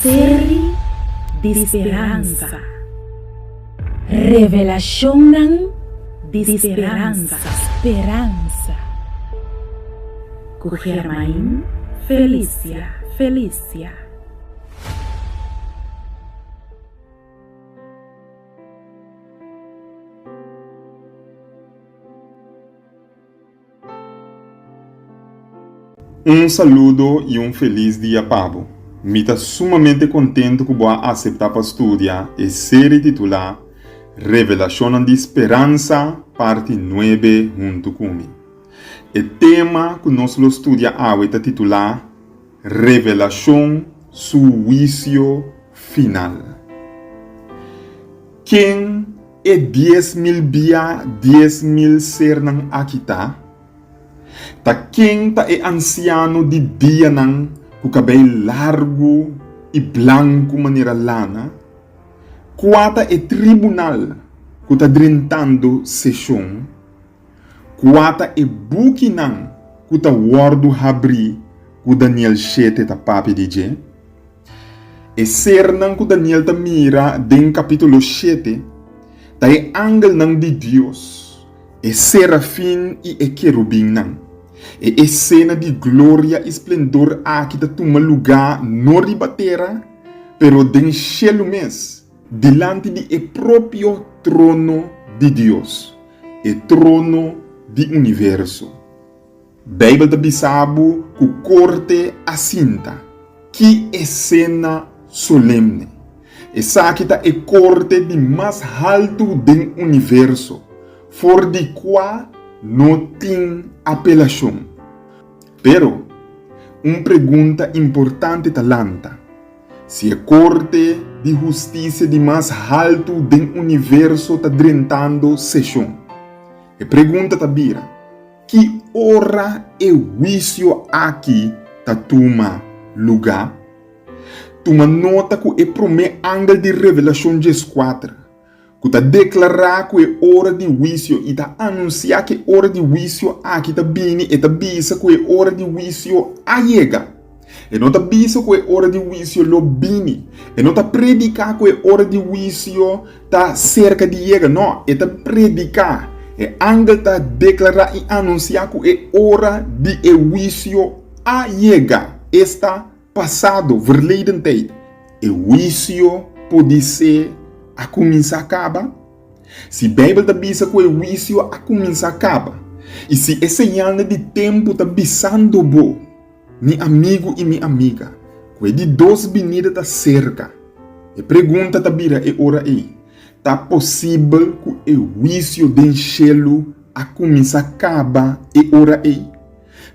Seri di speransa. Revelashonnan di speransa. Speransa. Ku Germain Felicia Felicia. Un saludo y un feliz dia pa bo. Mi ta sumamente contento cu bo a acepta pa studia e serie titula Revelacionnan di Speransa parti nuebe hunto cu mi. E tema cu nos lo studia awe ta titula Revelacion su huicio final. Ken e 10,000 bia 10,000 sernan aki ta? Ta ken ta e ansiano di dianan ku kabei largu i blanku manera lana? Kua ta e tribunal ku ta drentando seshon? Kua ta e bukinan ku ta wòrdu habrí ku Daniel shete ta papia di dje? E sernan ku Daniel ta mira den kapítulo shete ta e angelnan di Dios, e serafin i e kerubinnan. E esena di gloria i splendor aki ta tuma lugá no riba tera, pero den shelu mes, dilanti di e propio trono di Dios, e trono di universo. Beibel ta bisa bo ku korte a sinta. Ki esena solemne! Esaki ta e korte di mas haltu den universo, for di kua no tin apelashon. Pero, un pregunta importante ta lanta, Si e korte di hustisia di mas haltu den universo ta drentando seshon, e pregunta ta bira, Ki ora e huisio aki ta tuma lugá? Tuma nota ku e promé angel di Revelashon dieskuater, ku ta deklará ku e ora di huisio i ta anunsiá ku e ora di huisio aki ta bini, e ta bisa ku e ora di huisio a yega. E no ta bisa ku e ora di huisio lo bini. E no ta prediká ku e ora di huisio ta serka di yega. No, e ta prediká. E angel ta deklará i anunsiá ku e ora di e huisio a yega, esta, pasado, verleden tijd. E huisio podisé a kuminsá kaba? Si Beibel ta bisa ku e huisio a kuminsá kaba, i si e señalnan di tempu ta bisando bo, Mi amigu i mi amiga, ku e di dos binida ta serka. E pregunta ta bira e ora ei, Ta posibel ku e huisio den shelu a kuminsá kaba e ora ei?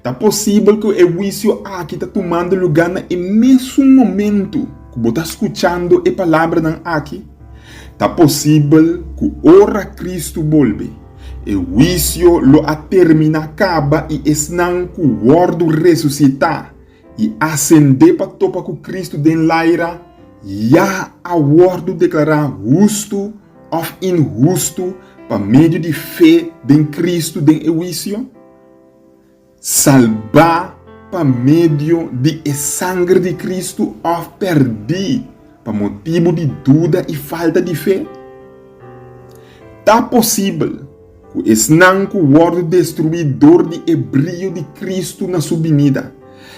Ta posibel ku e huisio aki ta tumando lugá na e mesun momentu ku bo ta skuchando e palabranan aki? Ta posibel ku ora Kristu bolbe, E huisio lo a terminá kaba i esnan ku wòrdu resusitá i asendé pa topa ku Kristu den laira ya a wòrdu deklará hustu òf inhustu pa medio di fe den Kristu den e huisio? Salbá pa medio di e sanger di Kristu òf pèrdí pa motibu di duda i falta di fe? Ta posibel ku esnan ku wòrdu destruí dor di e brio di Kristu na su binida,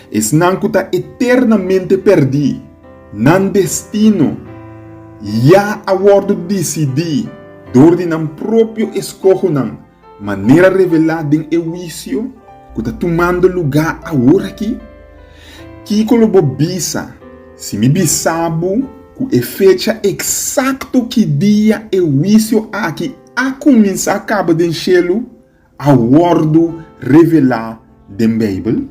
esnan ku ta eternamente pèrdí, nan destino ya a wòrdu disidí dor di nan propio eskohonan Manera revelá den e huisio ku ta tumando lugá aworakí? Kiko lo bo bisa si mi bisa bo ku e fecha eksakto ki dia e huisio aki a kuminsá kaba den shelu a wòrdu revelá den Beibel?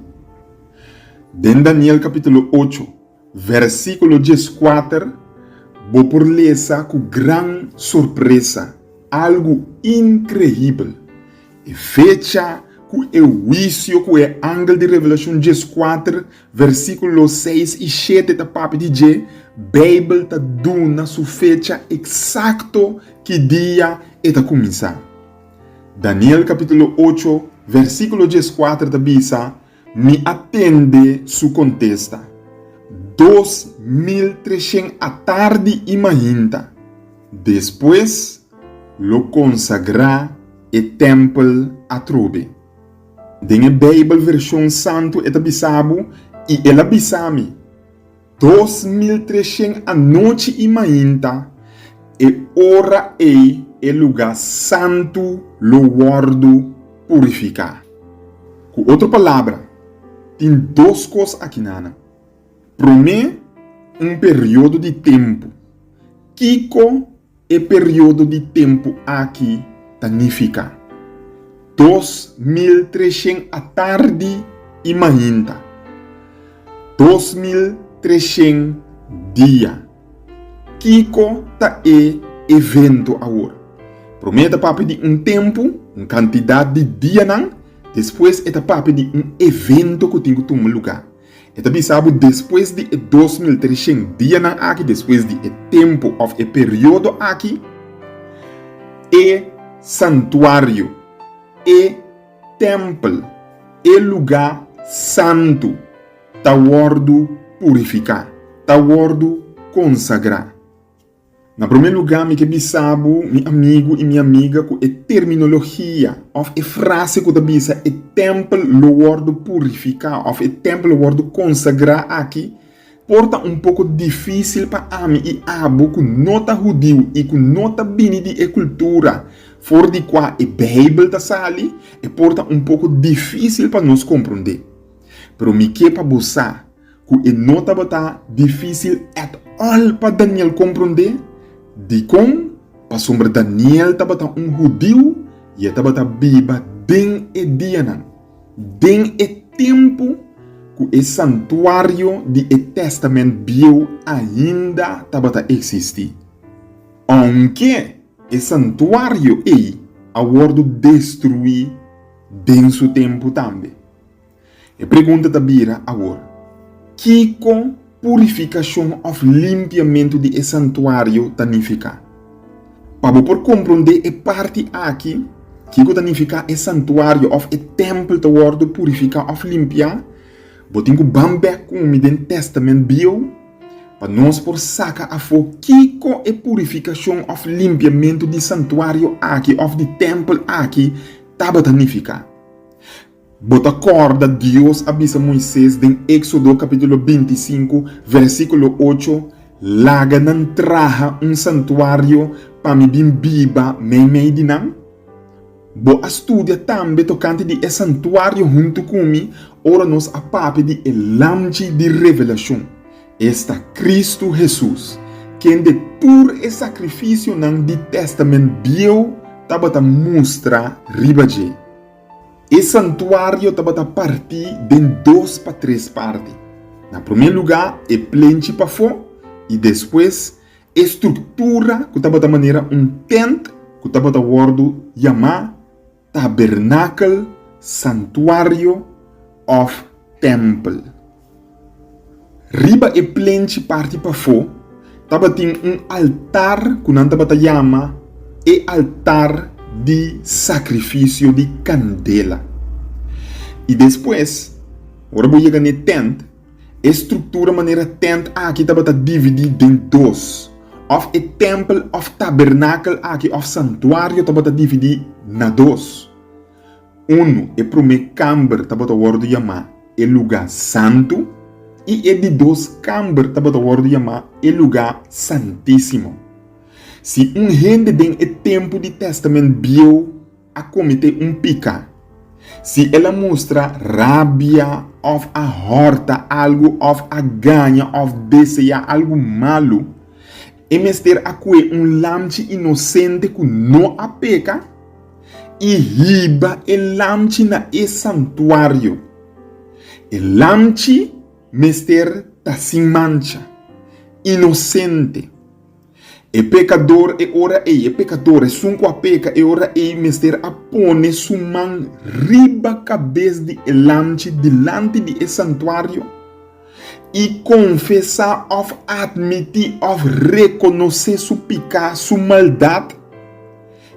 Den Daniel kapítulo ocho, Versíkulo dieskuater, Bo por lesa ku gran sorpresa, algu inkreibel, e fecha ku e huisio ku e angel di Revelashon dieskuater, versíkulo seis i shete ta papia di dje, Beibel ta duna su fecha eksakto ki dia e ta kuminsá. Daniel kapítulo ocho, versíkulo dieskuater ta bisa, Mi a tende su kontesta. 2300 atardi i mainta. Despues lo konsagrá e tèmpel atrobe. Den e Beibel Vershon Santu e ta bisa bo, I el a bisa mi, 2300 anochi i mainta, e ora ei e lugá santu lo wòrdu purifiká. Ku otro palabra, tin dos kos akinanan. Promé, un periodo di tempu. Kiko e periodo di tempu aki ta nifiká? 2300 atardi i mainta. 2300 dia. Kiko ta e evento awor? Promé e ta papia di un tempu, un kantidat di dianan, despues e ta papia di un evento ku tin ku tuma lugá. E ta bisa bo despues di e 2300 dianan aki, despues di e tempu òf e periodo aki, e santuario, e tèmpel, e lugá santu ta wòrdu purifiká, ta wòrdu konsagrá. Na promé lugá mi ke bisa bo, mi amigu i mi amiga, ku e terminologia òf e frase ku ta bisa e tèmpel lo wòrdu purifiká òf e tèmpel lo wòrdu konsagrá aki por ta un poko difísil pa ami i abo ku no ta hudiu i ku no ta bini di e kultura for di kua e Beibel ta sali, e por ta un poko difísil pa nos komprondé. Pero mi ke pa bo sa ku e no tabata difísil at all pa Daniel komprondé. Dikon? Pasobra Daniel tabata un hudiu i e tabata biba den e dianan, den e tempu ku e santuario di e Tèstamènt Bieu ainda tabata eksistí. Ounke e santuario ei a wòrdu destruí den su tempu tambe. E pregunta ta bira awor, Kiko purifikashon òf limpiamentu di e santuario ta nifiká? Pa bo por komprondé e parti aki, kiko ta nifiká e santuario òf e tèmpel ta wòrdu purifiká òf limpiá, bo tin ku ban bèk ku mi den Tèstamènt Bieu pa nos por saka afó kiko e purifikashon òf limpiamentu di santuario aki òf di tèmpel aki tabata nifiká. Bo ta kòrda Dios a bisa Moises den Éksodo kapítulo 25, versíkulo 8, Laga nan traha un santuario pa mi bin biba meimei di nan? Bo a studia tambe tokante di e santuario huntu ku mi ora nos a papia di e Lamchi di Revelashon, esta Kristu Hesus, kende tur e sakrifisionan di Tèstamènt Bieu tabata mustra riba dje. E santuario tabata partí den dos pa tres parti. Na promé lugá e plenchi pafó i despues e struktura ku tabata manera un tènt ku tabata wòrdu yamá tabernakel, santuario òf tèmpel. Riba e plenchi parti pafó tabatin un altar ku nan tabata yama e altar di sakrifisio di kandela. I despues, ora bo yega n'e tènt, e struktura manera tènt aki tabata dividí den dos, òf e tèmpel òf tabernakel aki òf santuario tabata dividí na dos. Unu, e promé kamber tabata wòrdu yamá e lugá santu i e di dos kamber tabata wòrdu yamá e lugá santísimo. Si un hende den e tempu di Tèstamènt Bieu a kometé un piká, si el a mustra rabia òf a hòrta algu òf a gaña òf deseá algu malu, e mester a kue un lamchi inosente ku no a peka, i hiba e lamchi na e santuario. E lamchi mester ta sin mancha, inosente. E pekador e ora ei, e pekador, esun ku a peka e ora ei mester a pone su man riba kabes di e lamchi dilanti di e santuario i konfesá òf atmití òf rekonosé su piká, su maldat.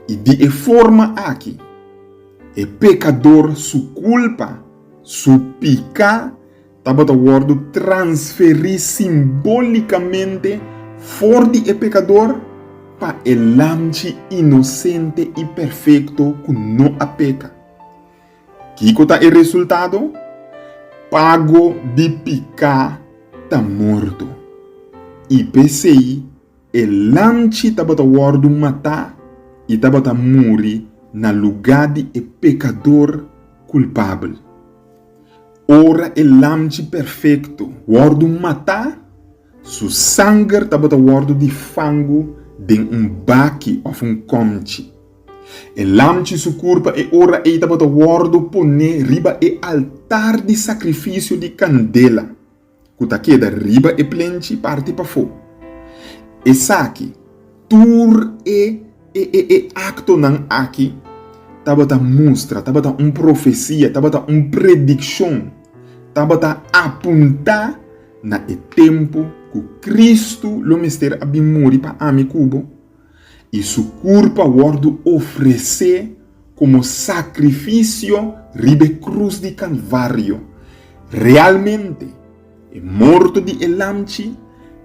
I di e forma aki, e pekador su kulpa, su piká, tabata wòrdu transferí simbólikamente for di e pekador pa e Lamchi inosente i perfekto ku no a peka. Kiko ta e resultado? Pago di piká ta morto. I p'esei e Lamchi tabata wòrdu matá i tabata muri na lugá di e pekador kulpabel. Ora e Lamchi perfekto wòrdu matá, su sanger tabata wòrdu di fangu den un baki òf un kòmchi. E Lamchi su kurpa e ora ei tabata wòrdu poné riba e altar di sakrifisio di kandela ku ta keda riba e plenchi parti pafó. Esaki, tur e e e e aktonan aki tabata mustra, tabata un profesia, tabata un predikshon, tabata apuntá na e tempu ku Kristu lo mester a bin muri pa ami ku bo, i su kurpa wòrdu ofresé komo sakrifisio riba e krus di Kalvario. Realmente, e morto di e Lamchi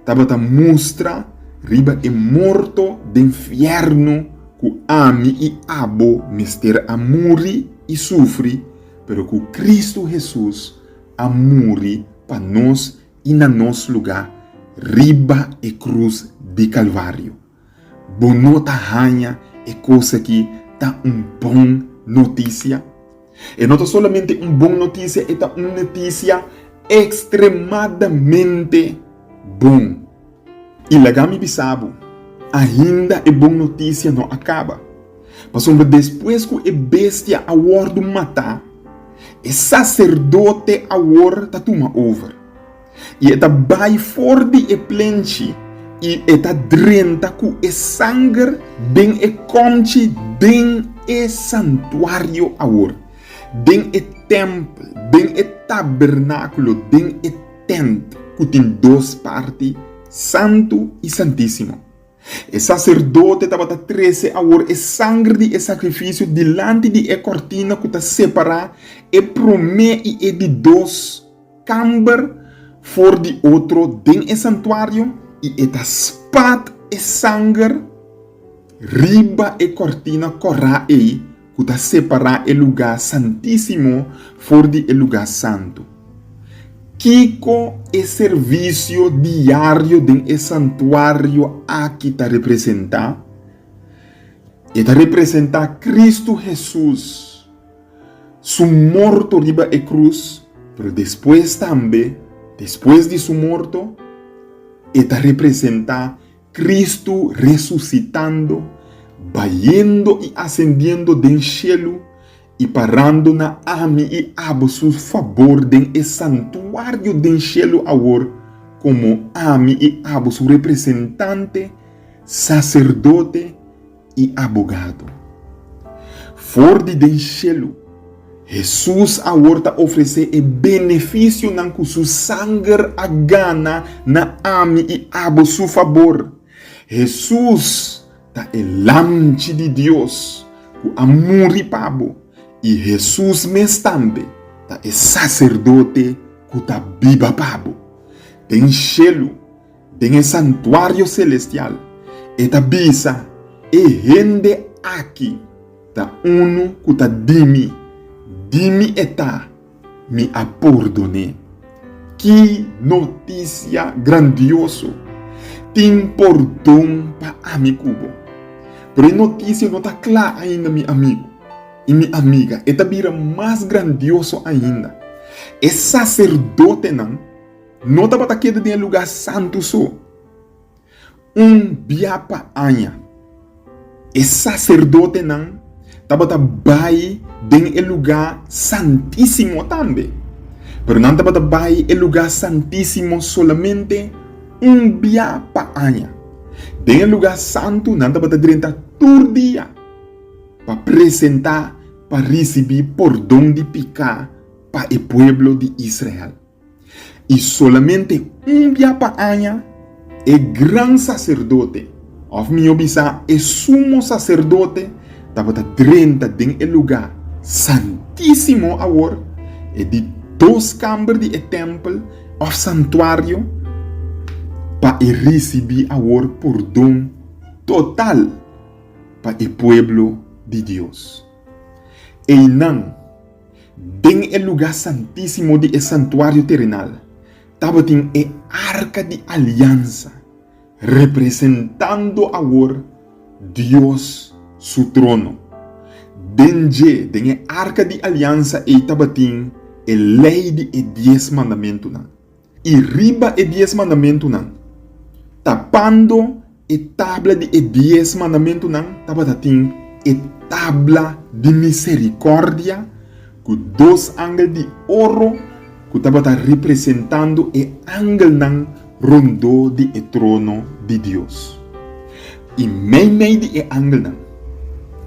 tabata mustra riba e morto den fièrnu ku ami i abo mester a muri i sufri, pero ku Kristu Hesus a muri pa nos i na nos lugá riba e krus di Kalvario. Bo no ta haña e kos aki ta un bon notisia? E no ta solamente un bon notisia, e ta un notisia ekstremadamente bon. I laga mi bisa bo, ainda e bon notisia no a kaba. Pasobra despues ku e bestia a wòrdu matá, e saserdote awor ta tuma over. I e ta bai for di e plenchi i e ta drenta ku e sanger den e kòmchi den e santuario awor, den e tèmpel, den e tabernákulo, den e tènt ku tin dos parti, Santu i Santísimo. E saserdote tabata trese awor e sanger di e sakrifisio dilanti di e kòrtina ku ta separá e promé i e di dos kamber for di otro den e santuario, i e ta spat e sanger riba e kòrtina kòrá ei ku ta separá e lugá Santísimo for di e lugá Santu. Kiko e servisio diario den e santuario aki ta representá? E ta representá Kristu Hesus, su morto riba e krus, pero despues tambe, despues di su morto, e ta representá Kristu resusitando, bayendo i asendiendo den shelu i parando na ami i abo su fabor den e santuario den shelu awor komo ami i abo su representante, saserdote i abogado. For di den shelu, Hesus awor ta ofresé e benefisionan ku su sanger a gana na ami i abo su fabor. Hesus ta e Lamchi di Dios ku a muri pa bo, i Hesus mes tambe ta e Saserdote ku ta biba pa bo. Den shelu, Den e santuario selestial, e ta bisa, E hende aki ta unu ku ta di mi, di mi e ta, mi a pordon'é. Ki notisia grandioso! Tin pordon pa ami ku bo. Pero e notisia no ta kla ainda, mi amigu i mi amiga, e ta bira mas grandioso ainda. E saserdotenan No tabata keda den e lugá santu so. Un bia pa aña, e saserdotenan tabata bai den e lugá santísimo tambe. Pero nan tabata bai e lugá santísimo solamente un bia pa aña. Den e lugá santu nan tabata drenta tur dia pa presentá pa risibí pordon di piká pa e pueblo di Israel. I solamente un bia pa aña e gran saserdote, òf mihó bisá e sumo saserdote, tabata drenta den e lugá santísimo awor, e di dos kamber di e tèmpel òf santuario pa e risibí awor pordon total pa e pueblo di Dios. Einan, den e lugá santísimo di e santuario terenal, tabatin e arka di aliansa, representando awor Dios su trono. Den dje, den e arka di aliansa ei tabatin e lei di e Dies Mandamentunan. I riba e Dies Mandamentunan, tapando e tabla di e Dies Mandamentunan, tabata tin e tabla di miserikòrdia ku dos angel di oro ku tabata representando e angelnan rondó di e trono di Dios. I meimei di e angelnan,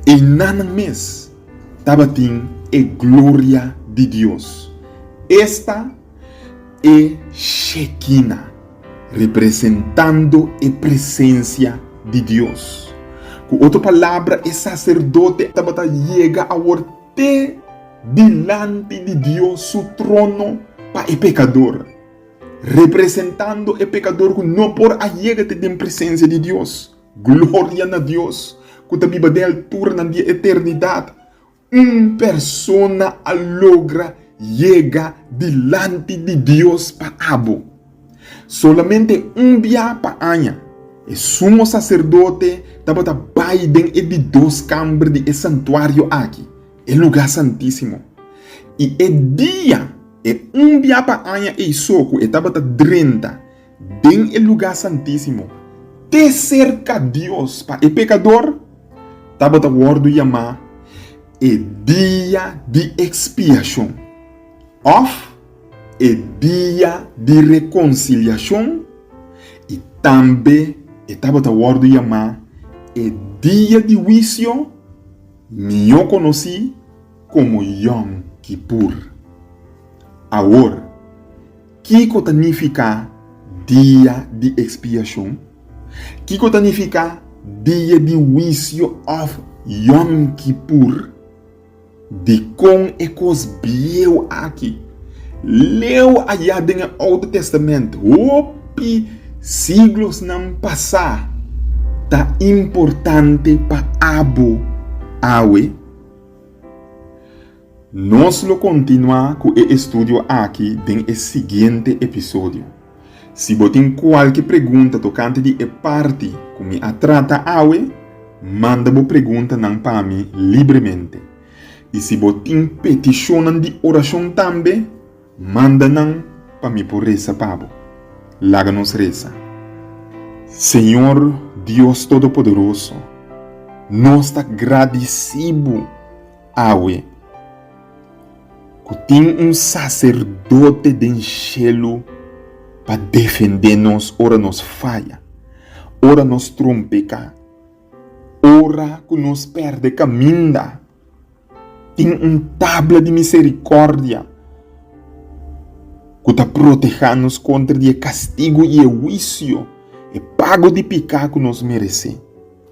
einanan mes tabatin e gloria di Dios, esta, e Shekina, representando e presensia di Dios. Ku otro palabra, e saserdote tabata yega awor te dilanti di Dios su trono pa e pekador, representando e pekador ku no por a yega te den presensia di Dios. Gloria na Dios ku ta biba den alturanan di e eternidat! Un persona a logra yega dilanti di Dios pa abo. Solamente un bia pa aña, e sumo saserdote tabata bai den e di dos kamber di e santuario aki, e lugá santísimo. I e dia, e un bia pa aña ei so ku e tabata drenta den e lugá santísimo, te serka Dios pa e pekador, tabata wòrdu yamá e Dia di Ekspiashon òf e Dia di Rekonsiliashon, i tambe e tabata wòrdu yamá e Dia di Huisio, mihó konosí komo Yom Kippur. Awor, Kiko ta nifiká Dia di Ekspiashon? Kiko ta nifiká Dia di Huisio òf Yom Kippur? Dikon e kos bieu aki, leu ayá den e Oude Tèstamènt, hopi siglosnan pasá, ta importante pa abo awe? Nos lo kontinuá ku e estudio aki den e siguiente episodio. Si bo tin kualke pregunta tokante di e parti ku mi a trata awe, manda bo preguntanan pa mi libremente. I si bo tin petishonnan di orashon tambe, manda nan pa mi por resa pa bo. Laga nos resa. Señor Dios Todopoderoso, nos ta gradisí Bo Awe, ku tin un saserdote den shelu pa defendé nos ora nos faya, ora nos trompeká, ora ku nos pèrdè kaminda, tin un tabla di miserikòrdia ku ta protehá nos kontra di e kastigu i e huisio, e pago di piká ku nos meresé.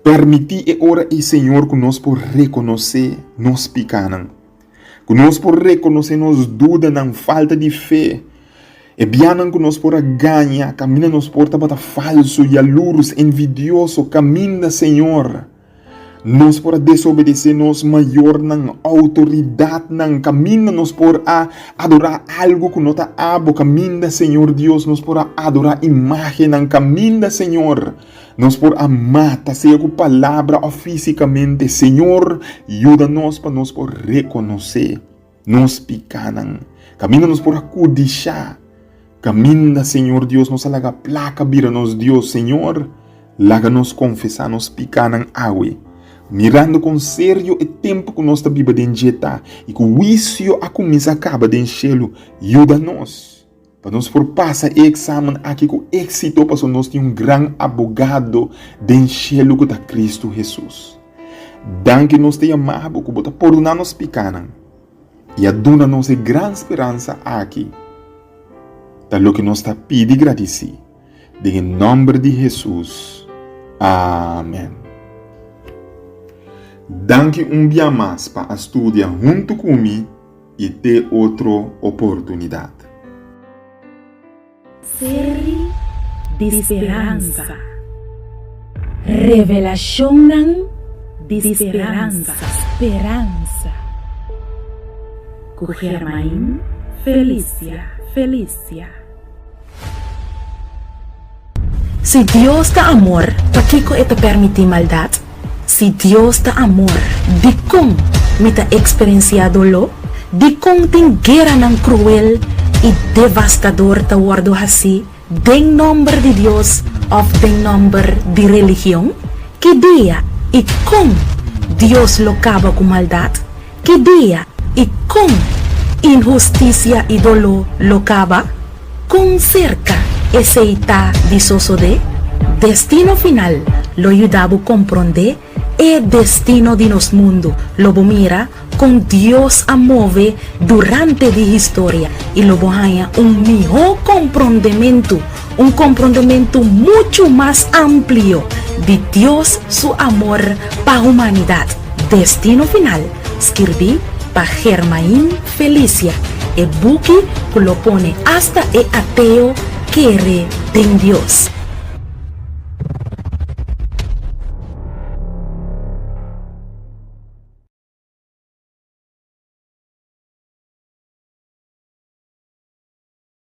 Permití e ora ei, Señor, ku nos por rekonosé nos pikánan, ku nos por rekonosé nos dudanan, falta di fe, e bianan ku nos por a gaña, kaminda nos por tabata falsu, yalurs, envidioso, kaminda, Señor, nos por a desobedesé nos mayornan, outoridatnan, kaminda nos por a adorá algu ku no ta abo, kaminda, Señor Dios, nos por a adorá imágennan, kaminda, Señor, Nos por a mata, sea ku palabra òf físikamente. Señor, yuda nos pa nos por rekonosé nos pikánan. Kaminda nos por a kudishá. Kaminda, Señor Dios, nos a laga plaka bira nos dios. Señor, laga nos konfesá nos pikánan awe, mirando kon serio e tempu ku nos ta biba den dje ta i ku huisio a kuminsá kaba den shelu. Yuda nos. Pa nos por pasa e eksamen aki ku éksito pasobra nos tin un gran abogado den shelu ku ta Kristu Hesus. Danki nos ta yama bo ku bo ta pordoná nos pikánan i a duna nos e gran speransa aki. Ta loke nos ta pidi gradisí den e nòmber di Hesus. Amèn. Danki un bia mas pa a studia huntu ku mi. i te otro oportunidat. Seri di speransa. Revelashonnan di speransa. Speransa. Ku Germain Felicia Felicia. Si Dios ta amor, pakiko e ta permití maldat? Si Dios ta amor, dikon mi ta eksperensiá doló? Dikon tin gueranan kruel i devastador ta wòrdu hasí den nòmber di Dios òf den nòmber di religion? Ki dia i kon Dios lo kaba ku maldat? Ki dia i kon inhustisia i doló lo kaba? Kon serka esei ta di sosodé? Destino Final lo yuda bo komprondé e destino di nos mundu. Lo bo mira kon Dios a move durante di historia i lo bo haña un mihó komprondementu, un komprondementu muchu mas amplio di Dios su amor pa humanidat. Destino Final, skirbí pa Germain Felicia, e buki ku lo pone asta e ateo kere den Dios.